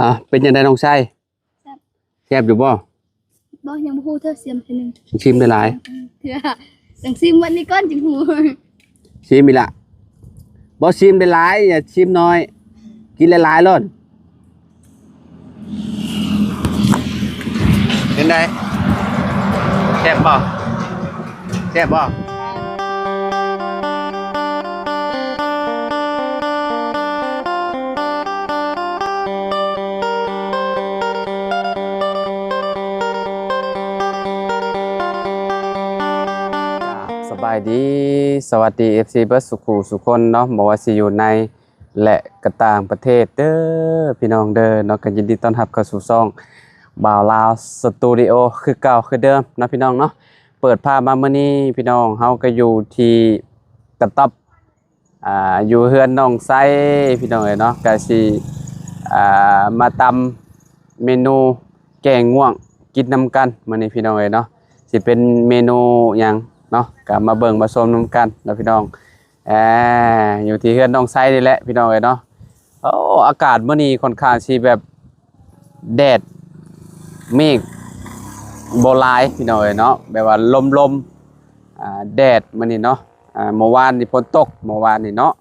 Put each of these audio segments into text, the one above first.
ອ່າ ເປັນຈັ່ງໃດນ້ອງໄຊ? ແຊບ ແຊບຢູ່ບໍ່? ບໍ່ ຍັງບໍ່ຮູ້ເທື່ອ ຊິມເທື່ອໜຶ່ງ ຊິມຫຼາຍໆ ເທື່ອ ຕ້ອງຊິມໝົດນີ້ກ່ອນຈຶ່ງຮູ້ ຊິມອີກລະ ບໍ່ ຊິມຫຼາຍໆ ຢ່າຊິມໜ້ອຍ ກິນຫຼາຍໆໂລດ. ເປັນໃດ? ແຊບບໍ່? ແຊບບໍ່? ສະບາຍດີ ສະຫວັດດີ ເອັຟຊີ ເບິດສູ່ຄູ່ສູ່ຄົນເນາະ ບໍ່ວ່າຊິຢູ່ໃນ ແລະ ກໍຕ່າງປະເທດເດີ ພີ່ນ້ອງເດີເນາະ. ກໍຍິນດີຕ້ອນຮັບເຂົ້າສູ່ຊ່ອງບ່າວລາວສະຕູດິໂອ ຄືເກົ່າຄືເດີມເນາະ ພີ່ນ້ອງເນາະ. ເປີດພາບມາມື້ນີ້ ພີ່ນ້ອງ ເຮົາກໍຢູ່ທີ່ກະຕ໊ອບ ອ່າ ຢູ່ເຮືອນນ້ອງໄຊ ພີ່ນ້ອງເອີຍເນາະ. ກໍຊິ ອ່າ ມາຕຳເມນູແກງງ່ວງກິນນຳກັນມື້ນີ້ ພີ່ນ້ອງເອີຍເນາະ. ຊິເປັນເມນູຫຍັງເນາະ ກໍມາເບິ່ງມາຊົມນຳກັນເນາະ ພີ່ນ້ອງ. ແອ ຢູ່ທີ່ເຮືອນນ້ອງໄຊນີ້ແຫຼະ ພີ່ນ້ອງເອີຍເນາະ. ໂອ້ ອາກາດມື້ນີ້ຂ້ອນຂ້າງຊິແບບແດດ ເມກບໍ່ຫຼາຍ ພີ່ນ້ອງເອີຍເນາະ ແບບວ່າລົມໆ ອ່າ ແດດມື້ນີ້ເນາະ. ອ່າ ເມື່ອວານນີ້ຝົນຕົກ ເມື່ອວານນີ້ເນາະ.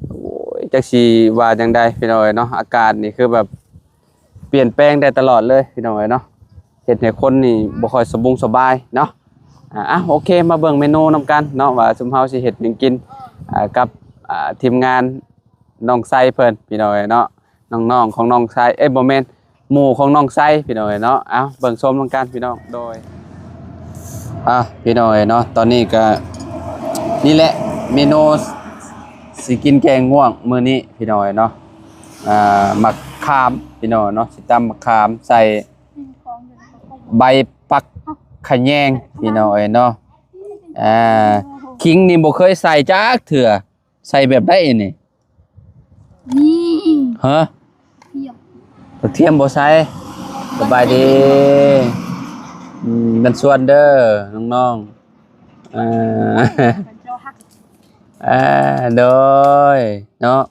ໂອ້ຍ ຈັກຊິວ່າຈັ່ງໃດ ພີ່ນ້ອງເອີຍເນາະ ອາກາດນີ້ຄືແບບ ປ່ຽນແປງໄດ້ຕະຫຼອດເລີຍ ພີ່ນ້ອງເອີຍເນາະ. ເຮັດໃຫ້ຄົນນີ້ບໍ່ຄ່ອຍສະບຸງສະບາຍເນາະ. ອ່າ ໂອເຄ ມາເບິ່ງເມນູນຳກັນເນາະ ວ່າຊຸມເຮົາຊິເຮັດຫຍັງກິນ ອ່າ ກັບ ອ່າ ທີມງານນ້ອງໄຊເພິ່ນ ພີ່ນ້ອງເອີຍເນາະ. ນ້ອງໆຂອງນ້ອງໄຊ ເອີຍ ບໍ່ແມ່ນ ໝູ່ຂອງນ້ອງໄຊ ພີ່ນ້ອງເອີຍເນາະ. ເອົາ ເບິ່ງຊົມນຳກັນ ພີ່ນ້ອງ. ໂດຍ ອ່າ ພີ່ນ້ອງເອີຍເນາະ ຕອນນີ້ກໍ ນີ້ແຫຼະ ເມນູຊິກິນແກງງ່ວງມື້ນີ້ ພີ່ນ້ອງເອີຍເນາະ. ອ່າ ໝາກຂາມ ພີ່ນ້ອງເນາະ ຊິຕຳໝາກຂາມໃສ່ໃບຜັກຂະແຍງ ພີ່ນ້ອງເອີຍເນາະ. ອ່າ ຂີງນີ້ບໍ່ເຄີຍໃສ່ຈັກເທື່ອ ໃສ່ແບບໃດນີ້? ນີ້ ຮະ? ກະທຽມບໍ່ໃສ່. ສະບາຍດີ ອືມ ມັນຊວນເດີນ້ອງໆ. ອ່າ ອ່າ ໂດຍເນາະ.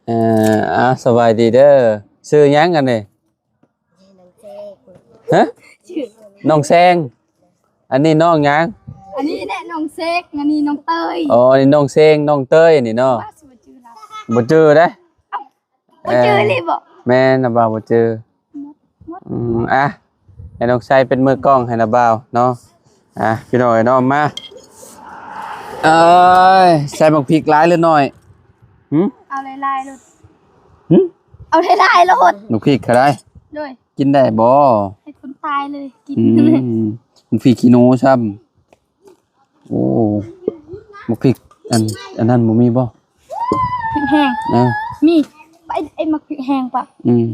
ອ່າ ອ່າ ສະບາຍດີເດີ. ຊື່ຫຍັງອັນນີ້? ຮະ? ນ້ອງແຊງ. ອັນນີ້ນ້ອງຫຍັງ? ອັນນີ້ແຫຼະນ້ອງເຊກ ອັນນີ້ນ້ອງເຕີຍ. ອໍ ອັນນີ້ນ້ອງເຊງ ນ້ອງເຕີຍນີ້ເນາະ. ບໍ່ຈື່ລະ ບໍ່ຈື່ເດ້. ເອົ້າ ບໍ່ຈື່ອີ່ຫຼີບໍ? ແມ່ນ ນ້າບ່າວບໍ່ຈື່. ອືມ ອ່ະ ໃຫ້ນ້ອງໄຊເປັນມືກ້ອງໃຫ້ນ້າບ່າວເນາະ. ອ່ະ ພີ່ນ້ອງເອີຍເນາະ ມາ ເອີຍ ໃສ່ໝາກພິກຫຼາຍຫຼືໜ້ອຍ? ຫຶ? ເອົາຫຼາຍໆໂລດ. ຫຶ? ເອົາຫຼາຍໆໂລດ. ໝາກພິກກະໄດ້. ໂດຍ. ກິນໄດ້ບໍ່? ໃຫ້ຄົນຕາຍເລີຍກິນ. ອືມ ໝາກພິກຂີ້ໜູຊ້ຳ. ໂອ້ ໝາກພິກ ອັນ ອັນນັ້ນບໍ່ມີບໍ່? ພິກແຫ້ງ. ເອີ ມີ. ໄອ້ ໄອ້ໝາກພິກແຫ້ງປະ? ອືມ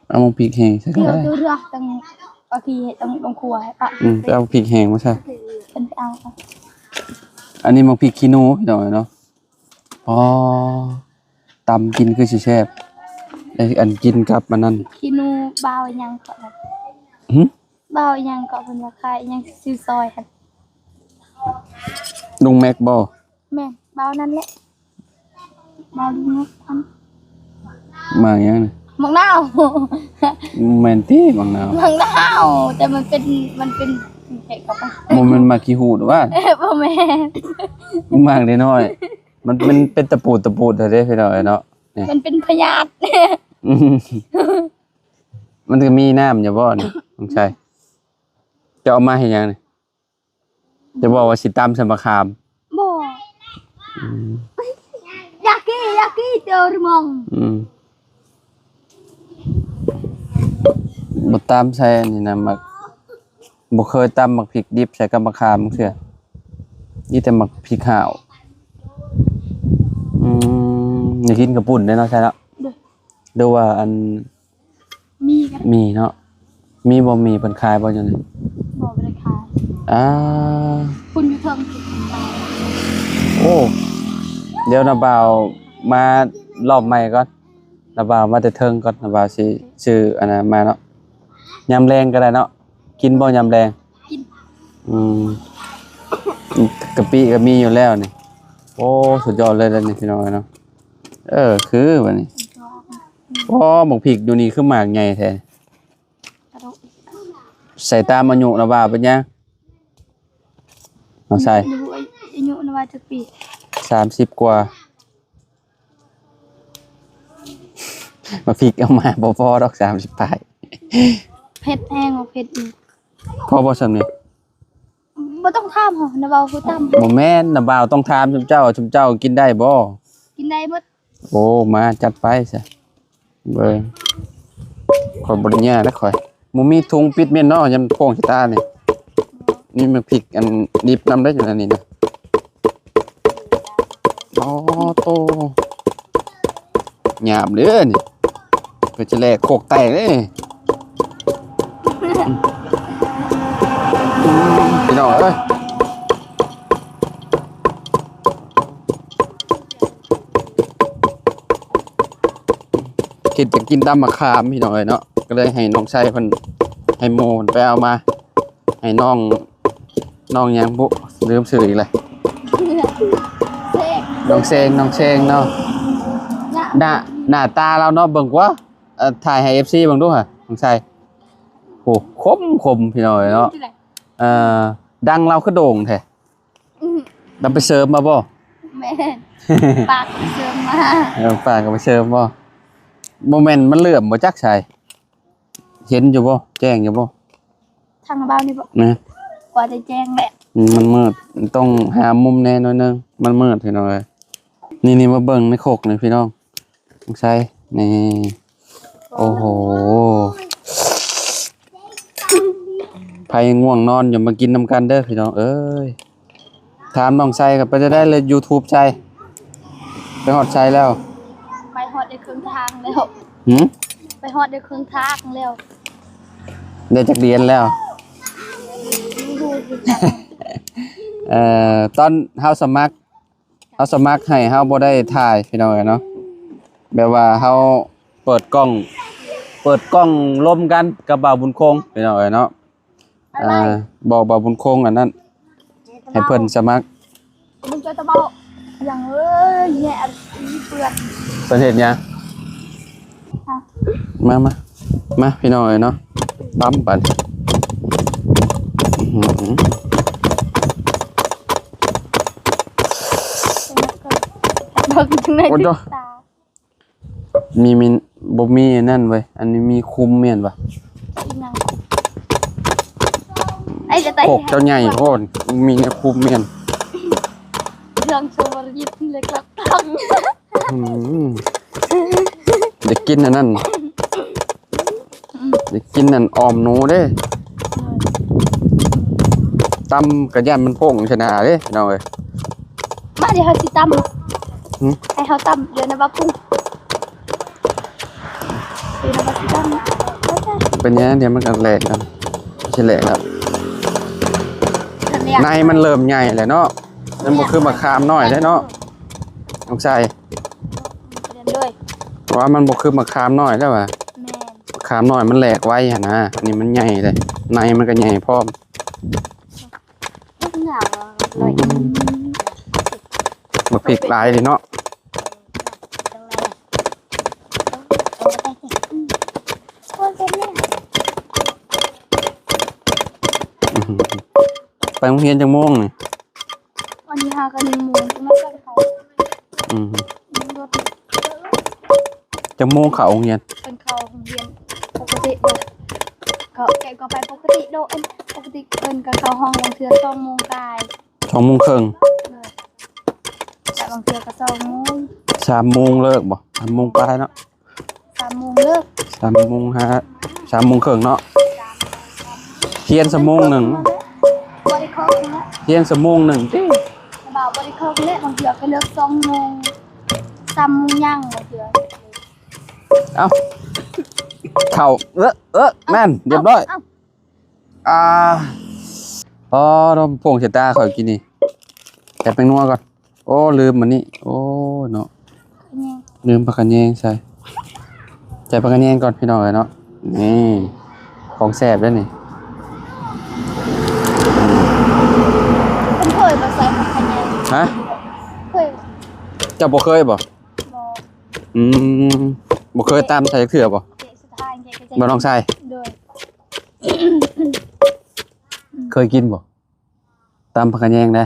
ເອົາໝາກພິກແຫ້ງໃສ່ກໍໄດ້. ເຮືອ ເຮືອ ເຮືອ ຕັ້ງ ເອົາທີ່ ເຮັດ ຕ້ອງ ຕ້ອງຄົວໃຫ້ປະ. ອືມ ໄປເອົາພິກແຫ້ງມາໃສ່. ເພິ່ນໄປເອົາ. ອັນນີ້ໝາກພິກຂີ້ໜູ ພີ່ນ້ອງເນາະ. ອໍ ຕຳກິນຄືຊິແຊບ. ໄອ້ ອັນກິນກັບອັນນັ້ນ ຂີ້ໜູບ່າວຫຍັງເກາະ? ຫຶ? ບ່າວຫຍັງເກາະ ເພິ່ນວ່າຂາຍຫຍັງ ຊື່ຊອຍຫັ້ນ. ລຸງແມັກບໍ່? ແມ່ນ ບ່າວນັ້ນແຫຼະ ບ່າວລຸງແມັກຫັ້ນ. ໝາກຫຍັງນະ? ໝາກນາວ. ແມ່ນຕິ ໝາກນາວ. ໝາກນາວ ແຕ່ມັນເປັນ ມັນເປັນ ບໍ່ແມ່ນໝາກຂີ້ຫູດຫວາ? ບໍ່ແມ່ນ ໝາກນ້ອຍໆ ມັນ ມັນເປັນຕະປູດຕະປູດເດ້ ພີ່ນ້ອງເອີຍເນາະ. ນີ້ ມັນເປັນພະຍາດ. ມັນກໍມີນ້ຳຢູ່ບໍ່ນີ້ ນ້ອງໄຊ? ເຈົ້າເອົາມາເຮັດຫຍັງນີ້? ຈະບອກວ່າຊິຕຳໃສ່ມະຂາມ. ບໍ່. ອືມ ຢາກກິນ ຢາກກິນເຕີມອງ. ອືມ ບໍ່ຕຳໃສ່ອັນນີ້ນະ ໝາກ ບໍ່ເຄີຍຕຳໝາກພິກດິບໃສ່ກັບມະຂາມເທື່ອ. ມີແຕ່ໝາກພິກຫາວ. ອືມ ຢາກກິນເຂົ້າປຸ້ນເດ້ເນາະ ໃຊ່ເນາະ. ໂດຍ. ຫຼືວ່າອັນ ມີກໍໄດ້ ມີເນາະ. ມີບໍ່ ມີເພິ່ນຂາຍບໍ່ຢູ່ນີ້? ບໍ່ ບໍ່ໄດ້ຂາຍ. ອ່າ ພຸ້ນຢູ່ເທິງ. ໂອ້ ດຽວນ້າບ່າວມາລອບໃໝ່ກ່ອນ. ນ້າບ່າວມາແຕ່ເທິງກ່ອນ ນ້າບ່າວຊິຊື້ອັນນັ້ນມາເນາະ. ຍາມແລງກໍໄດ້ເນາະ. ກິນບໍ່ຍາມແລງ? ກິນ. ອືມ ກະປິກໍມີຢູ່ແລ້ວນີ້. ໂອ້ ສຸດຍອດເລີຍເດ້ນີ້ ພີ່ນ້ອງເອີຍເນາະ. ເອີ ຄືບັດນີ້ ອໍ ບັກພິກຢູ່ນີ້ຄືໝາກໃຫຍ່ແທ້. ໃສ່ຕາມອາຍຸລະວ່າເປັນຫຍັງ ນ້ອງຊາຍ? ອາຍຸ ອາຍຸນະວ່າຈັກປີ? ສາມສິບກວ່າ. ມາພິກເອົາມາບໍ່ພໍດອກ ສາມສິບປາຍ. ເຜັດແຮງ ບໍ່ເຜັດອີກ. ພໍບໍ່ຊ່ຳນີ້? ບໍ່ຕ້ອງຖາມເຮົາ ນະເວົ້າຄືຕຳ. ບໍ່ແມ່ນ ນະບ່າວຕ້ອງຖາມຊຸມເຈົ້າ ຊຸມເຈົ້າກິນໄດ້ບໍ່? ກິນໄດ້ໝົດ. ໂອ້ ມາຈັດໄປຊະ. ເບິ່ງ ຂ້ອຍບໍ່ໄດ້ຍາກເດ້ຂ້ອຍ ບໍ່ມີຖົງປິດເໝັນເນາະ ຍາມໂປ່ງຊະຕານີ້. ນີ້ມັນພິກອັນດິບນຳໄດ້ຢູ່ໃນນີ້ນະ. ອໍ ໂຕ ຫຍາບເດີນີ້ ເພິ່ນຈະແລກໂຄກແຕກເດ້. ພີ່ນ້ອງເອີຍ ຄິດຈະກິນຕຳໝາກຂາມພີ່ນ້ອງເອີຍເນາະ ກໍເລີຍໃຫ້ນ້ອງໄຊເພິ່ນ ໃຫ້ໝູ່ເພິ່ນໄປເອົາມາ ໃຫ້ນ້ອງ ນ້ອງຫຍັງບຸ ລືມຊື່ອີກແລ້ວ ເຊງ ນ້ອງເຊງ ນ້ອງເຊງເນາະ. ໜ້າ ໜ້າຕາລາວເນາະ ເບິ່ງກວ່າ ເອີ ຖ່າຍໃຫ້ເອັຟຊີເບິ່ງດູຫະ ນ້ອງໄຊ. ໂອ້ ຄົມ ຄົມພີ່ນ້ອງເອີຍເນາະ. ເອີ ດັງລາວຄືໂດ່ງແທ້. ອືມ ລາວໄປເສີມມາບໍ່? ແມ່ນ ປາກໄປເສີມມາ. ເອີ ປາກກໍໄປເສີມບໍ່? ບໍ່ແມ່ນມັນເຫຼື້ອມບໍ່ຈັກໃສ ເຫັນຢູ່ບໍ່? ແຈ້ງຢູ່ບໍ່? ທາງບ່າວນີ້ບໍ່? ນະ ກວ່າຈະແຈ້ງແຫຼະ. ອືມ ມັນມືດ ຕ້ອງຫາມຸມແດ່ໜ້ອຍໜຶ່ງ ມັນມືດພີ່ນ້ອງເອີຍ. ນີ້ໆ ມາເບິ່ງໃນຄົກນີ້ພີ່ນ້ອງ ນ້ອງໄຊ ນີ້ ໂອ້ໂຫ ໃຜງ່ວງນອນຢູ່ມາກິນນຳກັນເດີພີ່ນ້ອງເອີຍ. ຖາມນ້ອງໄຊກໍໄປໄດ້ເລີຍ ຢູທູບໄຊ ໄປຮອດໃສແລ້ວ? ໄປຮອດໄດ້ເຄິ່ງທາງແລ້ວ. ຫື? ໄປຮອດໄດ້ເຄິ່ງທາງແລ້ວ. ໄດ້ຈັກຫຼຽນແລ້ວ? ເອີ ຕອນເຮົາສະໝັກ ເຮົາສະໝັກໃຫ້ເຮົາບໍ່ໄດ້ຖ່າຍພີ່ນ້ອງເອີຍເນາະ ແບບວ່າເຮົາເປີດກ້ອງ ເປີດກ້ອງລົມກັນກັບບ່າວບຸນຄົງພີ່ນ້ອງເອີຍເນາະ. ອ່າ ບອກບ່າວບຸນຄົງອັນນັ້ນ ໃຫ້ເພິ່ນສະໝັກ. ມຶງເຈົ້າຕະເບົາຫຍັງເອີຍ ແຍະອັນນີ້ເປື້ອນ ເພິ່ນເຮັດຫຍັງ? ມາ ມາ ມາ ພີ່ນ້ອງເອີຍເນາະ ຕຳບັດ. ໂອ້ຍ ມີ ມີ ບໍ່ມີອັນນັ້ນເວີຍ ອັນນີ້ມີຄຸມແມ່ນບໍ່? ອີຫຍັງ? ໄອ້ຈະໄຕ ໂຄກເຈົ້າໃຫຍ່ໂພດ ມີແນວຄຸມແມ່ນ ເລື່ອງສວນເລັກລັບຕັງ. ອືມ ຢາກກິນອັນນັ້ນ ອືມ ຢາກກິນອັນອອມໜູເດ້. ຕຳກະຢ້ານມັນໂພງຊະນາເດ້ພີ່ນ້ອງເອີຍ. ມາ ດຽວເຮົາຊິຕຳ ຫື? ໃຫ້ເຮົາຕຳ ດຽວນະວ່າປຸງ ດຽວນະວ່າຊິຕຳ. ເປັນຫຍັງ? ດຽວມັນກະແຫຼກແລ້ວ ຊິແຫຼກແລ້ວ. ໃນມັນເລີ່ມໃຫຍ່ແລ້ວເນາະ ມັນບໍ່ຄືໝາກຂາມນ້ອຍເດ້ເນາະ ນ້ອງຊາຍ. ເຫັນດ້ວຍ ວ່າມັນບໍ່ຄືໝາກຂາມນ້ອຍແລ້ວຫວາ? ແມ່ນ ໝາກຂາມນ້ອຍມັນແຫຼກໄວຫັ້ນນາ ອັນນີ້ມັນໃຫຍ່ເດ້ ໃນມັນກໍໃຫຍ່ພ້ອມ. ບັກພິກຫຼາຍເດເນາະ. ໄປໂຮງຮຽນຈັກໂມງນີ້? ອັນນີ້ຫາກັນໂມງ ອືມ ຈັກໂມງເຂົ້າໂຮງຮຽນ? ເພິ່ນເຂົ້າໂຮງຮຽນປົກກະຕິໂດ ເຂົາແກະກໍໄປປົກກະຕິໂດ ເອີ້ນ ປົກກະຕິເພິ່ນກໍເຂົ້າຫ້ອງບາງເທື່ອສອງໂມງປາຍ ສອງໂມງເຄິ່ງ ແຕ່ບາງເທື່ອກໍສອງໂມງ ສາມໂມງເລີກບໍ່? ສາມໂມງປາຍເນາະ. ສາມໂມງເລີກ ສາມໂມງຫາ ສາມໂມງເຄິ່ງເນາະ. ຮຽນຊົ່ວໂມງໜຶ່ງ ບໍ່ໄດ້ເຄີາະນະ ຮຽນຊົ່ວໂມງໜຶ່ງຕິ ບໍ່ໄດ້ເຄີາະແຫຼະ ບາງເທື່ອກໍເລີກສອງໂມງ ສາມໂມງຍັງບາງເທື່ອ. ເອົ້າ ເຂົ້າ ເອີ ເອີ ນັ້ນ ຮຽບຮ້ອຍ. ອ່າ ອໍ ໂພງຊະຕາຂ້ອຍກິນນີ້ ແກະແປ້ງນົວກ່ອນ. ໂອ້ ລືມອັນນີ້ ໂອ້ເນາະ ລືມຜັກຂະແຍງໃສ່ ໃສ່ຜັກຂະແຍງກ່ອນພີ່ນ້ອງເອີຍເນາະ. ນີ້ຂອງແຊບເດ້ນີ້ ເຄີຍບໍ່ໃສ່ຜັກຂະແຍງ? ຮະ? ເຄີຍ ເຈົ້າບໍ່ເຄີຍບໍ່? ບໍ່. ອືມ ບໍ່ເຄີຍຕຳໃສ່ຈັກເທື່ອບໍ່? ເກະສຸດທ້າຍ ເກະກໍຈະ ບໍ່ນ້ອງຊາຍ? ໂດຍ ເຄີຍກິນບໍ່? ຕຳຜັກກະແຍງເດ້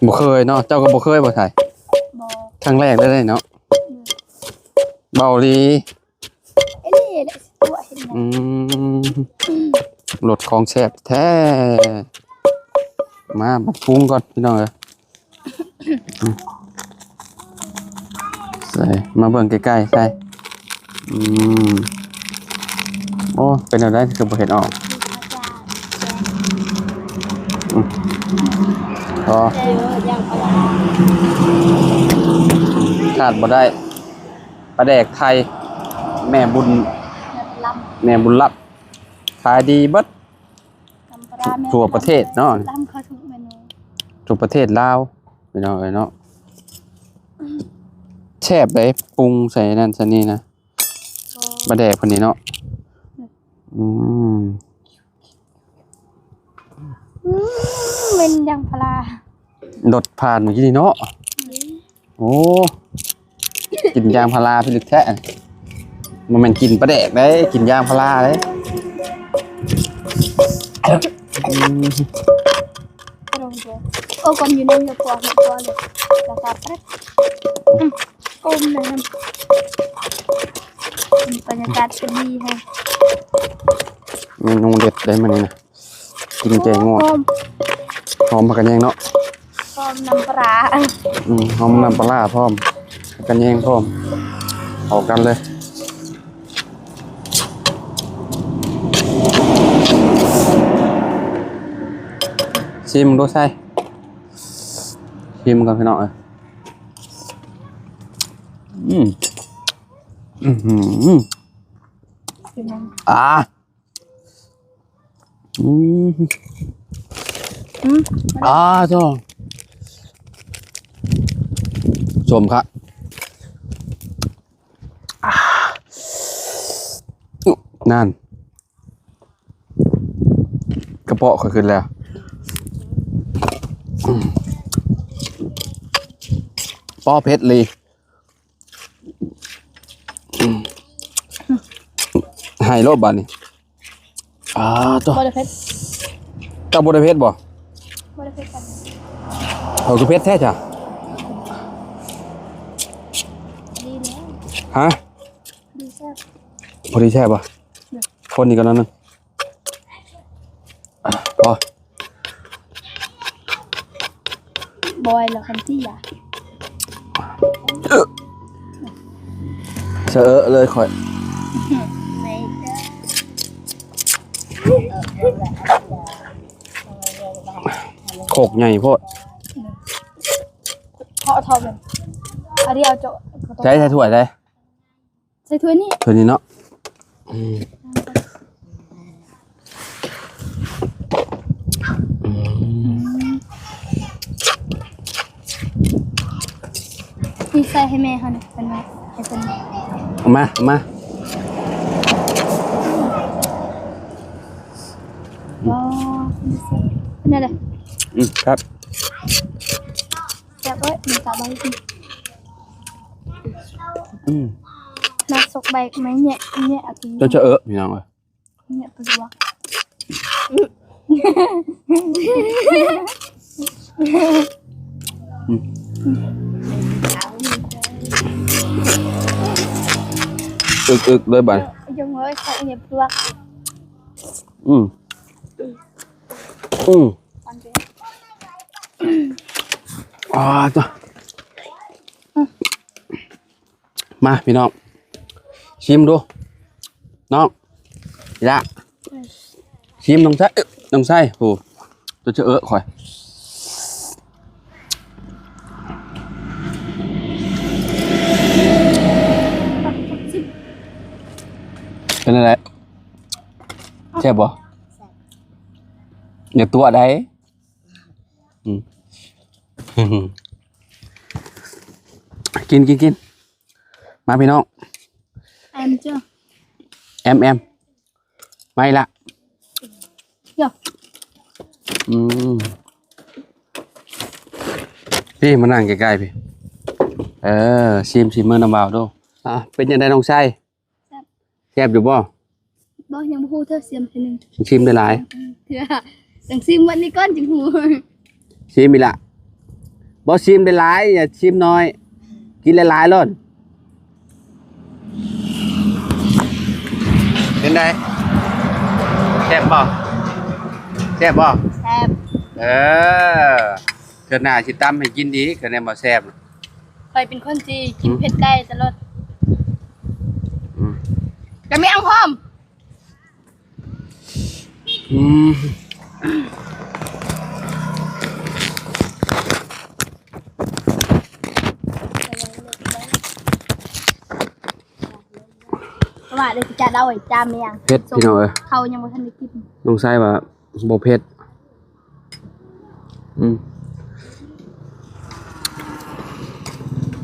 ບໍ່ເຄີຍເນາະ. ເຈົ້າກໍບໍ່ເຄີຍບໍ່ຊາຍ? ບໍ່ ຄັ້ງແລກເລີຍເນາະ. ອືມ ເວົ້າອີ່ຫຼີ. ອັນນີ້ແຫຼະ ຕົວະເຫັນນະ. ອືມ ລົດຂອງແຊບແທ້. ມາ ປັບປຸງກ່ອນພີ່ນ້ອງເອີຍ. ອືມ ໃສ່ ມາເບິ່ງໃກ້ໆ ໃສ່. ອືມ ໂອ້ ເປັນແນວໃດຄືບໍ່ເຫັນອອກ? ອືມ ອໍ ຂາດບໍ່ໄດ້ ປາແດກໄທ ແມ່ບຸນ ແມ່ບຸນລັບ ຂາຍດີເບິດ ນຳປາແມ່ບຸນລັບ ທົ່ວປະເທດເນາະ ນຳເຂົ້າທຸກເມນູ ທົ່ວປະເທດລາວ ພີ່ນ້ອງເອີຍເນາະ. ແຊບເດ້ ປຸງໃສ່ນັ້ນໃສ່ນີ້ນະ ປາແດກເພິ່ນນີ້ເນາະ. ອືມ ອືມ ເໝັນຢາງພາລາ ລົດຜ່ານເມື່ອກີ້ນີ້ເນາະ. ໂອ້ ກິນຢາງພາລາພິລຶກແທ້. ບໍ່ແມ່ນກິນປາແດກເດ້ ກິນຢາງພາລາເດ້. ອືມ ໂອ້ ກ່ອນຢູ່ນຳຢູ່ຄົວ ໃນຄົວເລີຍ ລາຄາແປດ. ອືມ ໂອ້ ນະ ບັນຍາກາດກໍດີແຮງ. ເມນູເດັດເດ້ມື້ນີ້ນະ ກິນແກງງົວ ຫອມ ຫອມຜັກກະແຍງເນາະ ຫອມນ້ຳປາ ອືມ ຫອມນ້ຳປາຮ້າພ້ອມ ຜັກກະແຍງພ້ອມ ເຂົ້າກັນເລີຍ. ຊີມເບິ່ງດູຊາຍ ຊີມກ່ອນພີ່ນ້ອງເອີຍ. ອືມ ອືມ ເປັນຫຍັງ? ອ່າ ອືມ ອືມ ອ່າ ໂທ້ ສົ້ມຄັກ. ອ່າ ນັ້ນ ກະເປາະຂ້ອຍຂຶ້ນແລ້ວ. ອືມ ປໍເຜັດອີ່ຫຼີ ອືມ ໃຫ້ໂລດບາດນີ້. ອ່າ ໂທ້ ບໍ່ໄດ້ເຜັດ ເຈົ້າບໍ່ໄດ້ເຜັດບໍ່? ບໍ່ໄດ້ເຜັດປານໃດ. ເອົາ ຄືເຜັດແທ້ຈ້ະ? ດີແລ້ວ ຮະ? ດີແຊບ ພໍດີແຊບບໍ່? ໂດຍ ຄົນອີກກ່ອນໜ້ອຍໜຶ່ງ. ອ່ະ ພໍ ບອຍລະຄັນຕິຢາ ເອີ ສະເອີເລີຍຂ້ອຍ ໂຄກໃຫຍ່ໂພດ ເທາະເທົ່າເດີ ອັນດຽວເຈາະ ໃຊ້ ໃຊ້ຖ້ວຍໄດ້. ໃສ່ຖ້ວຍນີ້ ຖ້ວຍນີ້ເນາະ ອືມ ອືມ ນີ້ໃສ່ໃຫ້ແມ່ເຮົານີ້ ເພິ່ນວ່າໃຫ້ເພິ່ນ ເອົາມາ ເອົາມາ ວ້າວ ເປັນແນວໃດ? ອືມ ຄັບ ແຊບເອີຍ ມັນຕາໃບ ອືມ ໜ້າສົກໃບໄມ້ແຍະ ແຍະເອົາກິນ ຈົນຈະເອີ ພີ່ນ້ອງເອີຍ ແຍະປະດວກ ອືມ ອຶກໆ ເລີຍບາດ ຢົງເອີຍ ເຂົາແຍະປະດວກ ອືມ ອືມ ອ່າ ຈ້ະ ມາພີ່ນ້ອງ ຊີມດູ ນ້ອງ ອີ່ຫຼ້າ ຊີມ ນ້ອງຊາຍ ເອີ ນ້ອງຊາຍ ໂອ້ ຕົວຈະເອີຂ້ອຍ ເປັນຈັ່ງໃດ? ແຊບບໍ່? ຢ່າຕົວະໃດ. ອືມ ກິນ ກິນ ກິນ ມາພີ່ນ້ອງ ແອມເຈົ້າ ແອມ ແອມ ມາອີກລະ ເຈົ້າ ອືມ ພີ່ ມານັ່ງໃກ້ໆ ພີ່ ເອີ ຊີມສີມືນ້ຳຫວານດູ. ອ່າ ເປັນຈັ່ງໃດນ້ອງຊາຍ? ແຊບ ແຊບຢູ່ບໍ່? ບໍ່ ຍັງບໍ່ຮູ້ເທື່ອ ຊີມເທື່ອໜຶ່ງ ຊີມໄດ້ຫຼາຍ ເທື່ອ ຕ້ອງຊີມໝົດນີ້ກ່ອນຈຶ່ງຮູ້. ຊີມອີກລະ ບໍ່ ຊີມໄດ້ຫຼາຍ ຢ່າຊີມໜ້ອຍ ກິນຫຼາຍໆໂລດ. ເປັນໃດ? ແຊບບໍ່? ແຊບບໍ່? ແຊບ ເອີ ເທື່ອໜ້າຊິຕຳໃຫ້ກິນອີກ ຄັນແມ່ນບໍ່ແຊບ. ຂ້ອຍເປັນຄົນທີ່ກິນເຜັດໄດ້ຕະຫຼອດ ອືມ ກະມີອັງພ້ອມ ອືມ ວ່າເດີ ຈາເອົາໄວ້ ຈາແມງ ເຜັດ ພີ່ນ້ອງເອີຍ ເຂົາຍັງບໍ່ທັນໄດ້ກິນ ນ້ອງຊາຍວ່າ ບໍ່ເຜັດ ອືມ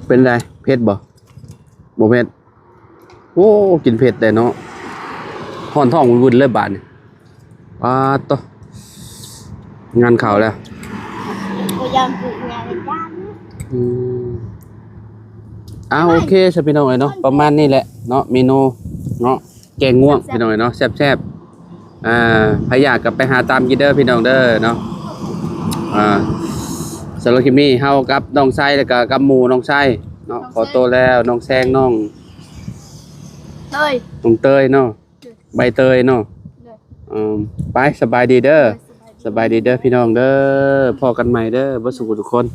ເປັນໃດ ເຜັດບໍ່? ບໍ່ເຜັດ ໂອ້ ກິນເຜັດໄດ້ເນາະ ຮ້ອນທ້ອງວຸ່ນໆເລີຍບາດນີ້ ປາດໂຕ ງານເຂົ້າແລ້ວ ບໍ່ຢາກກິນຫຍັງ ອືມ ອ່າ ໂອເຄຊະ ພີ່ນ້ອງເອີຍເນາະ ປະມານນີ້ແຫຼະເນາະ ເມນູເນາະ ແກງງ່ວງ ແຊບໆ ພີ່ນ້ອງເອີຍເນາະ ແຊບໆ ອ່າ ໃຜຢາກກໍໄປຫາຕຳກິນເດີພີ່ນ້ອງເດີເນາະ. ອ່າ ສຳລັບຄລິບນີ້ເຮົາກັບນ້ອງໄຊ ແລ້ວກໍກັບໝູ່ນ້ອງໄຊເນາະ ຂໍໂຕແລ້ວ ນ້ອງແຊງ ນ້ອງເຕີຍ ນ້ອງເຕີຍເນາະ ໃບເຕີຍເນາະ ເອີ ໄປ ສະບາຍດີເດີ ໂດຍ ສະບາຍດີ ສະບາຍດີເດີພີ່ນ້ອງເດີ ພໍ້ກັນໃໝ່ເດີ ເບິດສູ່ທຸກຄົນ.